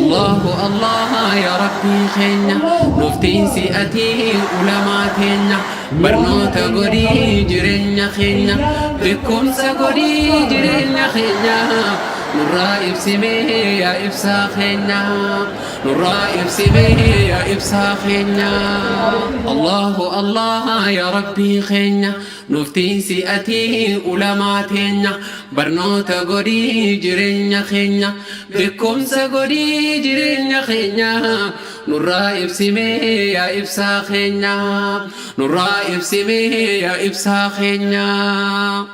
Allahu Allah ya Rabbii keenya, nuuf tiisi ati ulamaa teenya. Barnoota godhii jireenya keenya, beekumsa godhii jireenya keenya. Nurraa ibsimee yaa ibsaa keenya, nurraa ibsimee yaa ibsaa keenya. Allahu Allah ya Rabbii keenya, nuuf tiisi ati ulamaa teenya. Barnoota godhii jireenya keenya, beekumsa godhii jireenya keenya. Nurraa ibsimee yaa ibsaa keenya, nurraa ibsimee yaa ibsaa keenya.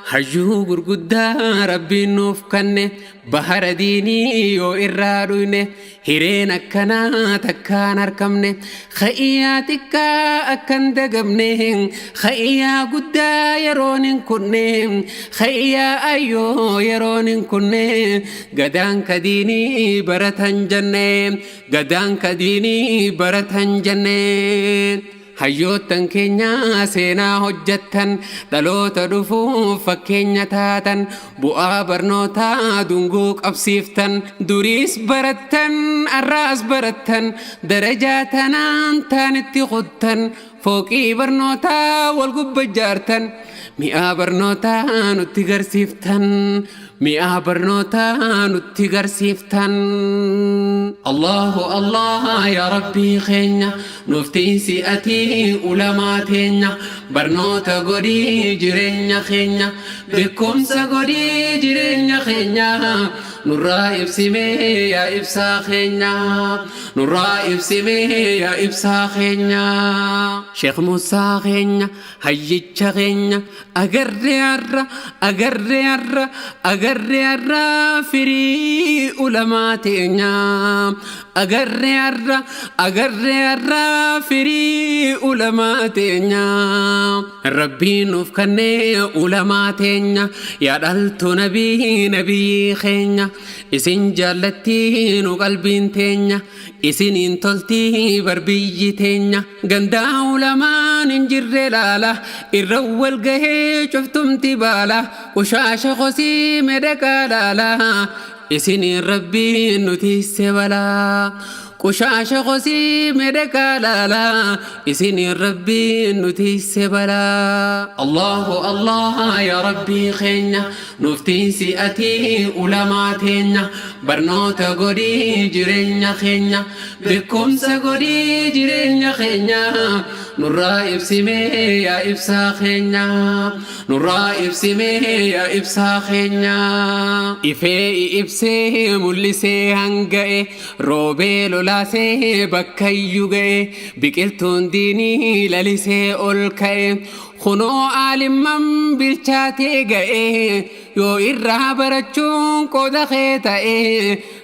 Hayyuu gurguddaa Rabbiin nuuf kanne, bahara diinii yoo irraa dhuyne, hireen akkanaa takkaan argamne. Khayyaa xiqqaa akkan dagamne, khayyaa guddaa yeroon hin kunne, khayyaa ayyoo yeroon hin kunne. Gadaan kadiinii baratan jenne, gadaan kadiinii baratan jenne. Hayyoottan keenya seenaa hojjettan, dhaloota dhufuuf fakkeenya taatan, bu'aa barnootaa dungoo qabsiiftan, duriis barattan arraas barattan, darajaa tanaan taanitti kuttan, fooqii barnootaa wal gubba jaartan, mi'aa barnootaa nutti garsiiftan, mi'aa barnootaa nutti garsiiftan. Allahu Allah ya Rabbii keenya, nuuf tiisi ati ulamaa teenya. Barnoota godhii jireenya keenya, beekumsa godhii jireenya keenya. Nurraa ibsimee yaa ibsaa keenya, nurraa ibsimee yaa ibsaa keenya. Sheekh Musaa keenya, hayyicha keenya, agarree har'a, agarree har'a, agarree har'a firii ulamaa teenya. Agarree har'a, agarree har'a firii ulamaa teenya. Rabbiin nuuf kennee ulamaa teenya, yaa dhaltu nabii nabiyyi keenya. Isin jaallattii nu qalbiin teenya, isiniin toltii barbiyyi teenya. Gandaa ulamaan hin jirre laala, irra wal gahee cuftumti baala, qushaasha kosii medhaqaa laala. Isiniin Rabbiin nuti balaa, qushaasha kosii medhaqaa laala. Isiniin Rabbiin nuti balaa. Allahu Allah ya Rabbii keenya, nuuf tiisi ati ulamaa teenya. Barnoota godhii jireenya keenya, beekumsa godhii jireenya keenya. Nurraa ibsimee yaa ibsaa keenya, nurraa ibsimee yaa ibsaa keenya. Ifee ibsee mul'isee hanga'e, roobee lolaasee bakkayyuu ga'e, biqiltuun diinii lalisee ol ka'e, kunoo aalimman bilchaatee ga'e. Yoo irraa barachuun qooda kee ta'e,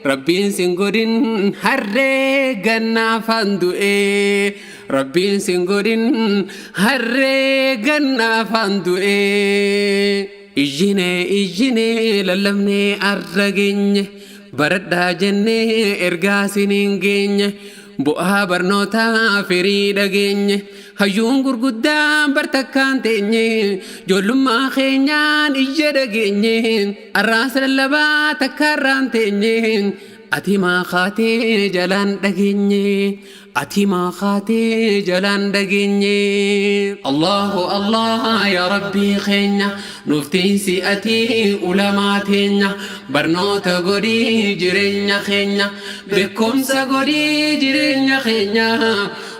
Rabbiin sin godhin harree gannaa afaan du'e. Rabbiin sin godhin harree gannaa afaan du'e. Iyyinee iyyinee lallabnee arra geenye, baradhaa jennee ergaa siniin geenye, bu'aa barnootaa firii dhageenye. Hayyuun gurguddaan bartakkaan teenye, ijoollummaa keenyaan iyya dhageenye, arraas lallabaa takkaarraan teenye. Ati maa kaatee jalaan dhageenye, ati maa kaatee jalaan dhageenye. Allahu Allah ya Rabbii keenya, nuuf tiisi ati ulamaa teenya. Barnoota godhii jireenya keenya, beekumsa godhii jireenya keenya.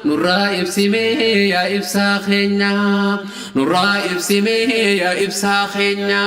Nurraa ibsimee yaa ibsaa keenya, nurraa ibsimee yaa ibsaa keenya.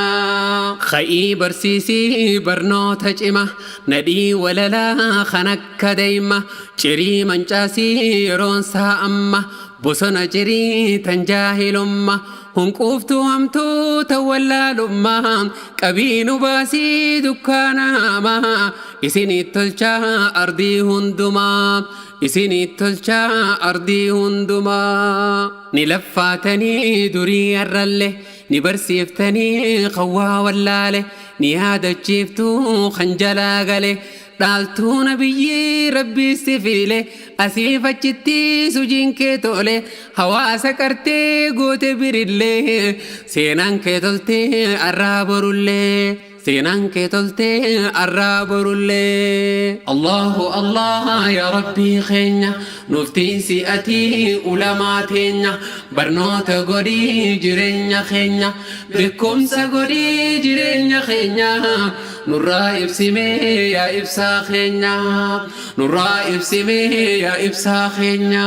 Kha'ii barsiisii barnoota cima, nadhii walalaa kan akka deema, cirii mancaasii yeroon isaa amma, bosona cirii tan jaahilumma, hunquuftuu hamtuu tan wallaalummaa, qabii nu baasii dukkaanaamaa, isinii tolchaa ardii hundumaa, isinii tolchaa ardii hundumaa. Ni laffaatanii durii har'alle, ni barsiiftanii qawwaa wallaale, ni yaadachiiftuu kan jalaa gale, dhaaltuu nabiyyi Rabbii si fiile, asiif achitti sujiin kee tole, hawaasa qartee goote birillee, seenaan kee toltee arraa borullee. Seenaan kee toltee arraa borullee. Allahu Allah yaa Rabbii keenya, nuuf tiisi ati ulamaa teenya. Barnoota godhii jireenya keenya, beekumsa godhii jireenya keenya. Nurraa ibsimee yaa ibsaa keenya, nurraa ibsimee yaa ibsaa keenya.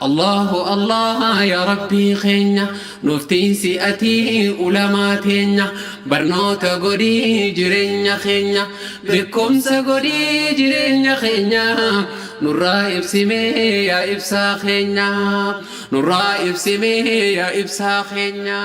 Allahu Allah yaa Rabbii keenya, nuuf tiisi ati ulamaa teenya. Barnoota godhii jireenya keenya, beekumsa godhii jireenya keenya. Nurraa ibsimee yaa ibsaa keenya, nurraa ibsimee yaa ibsaa keenya.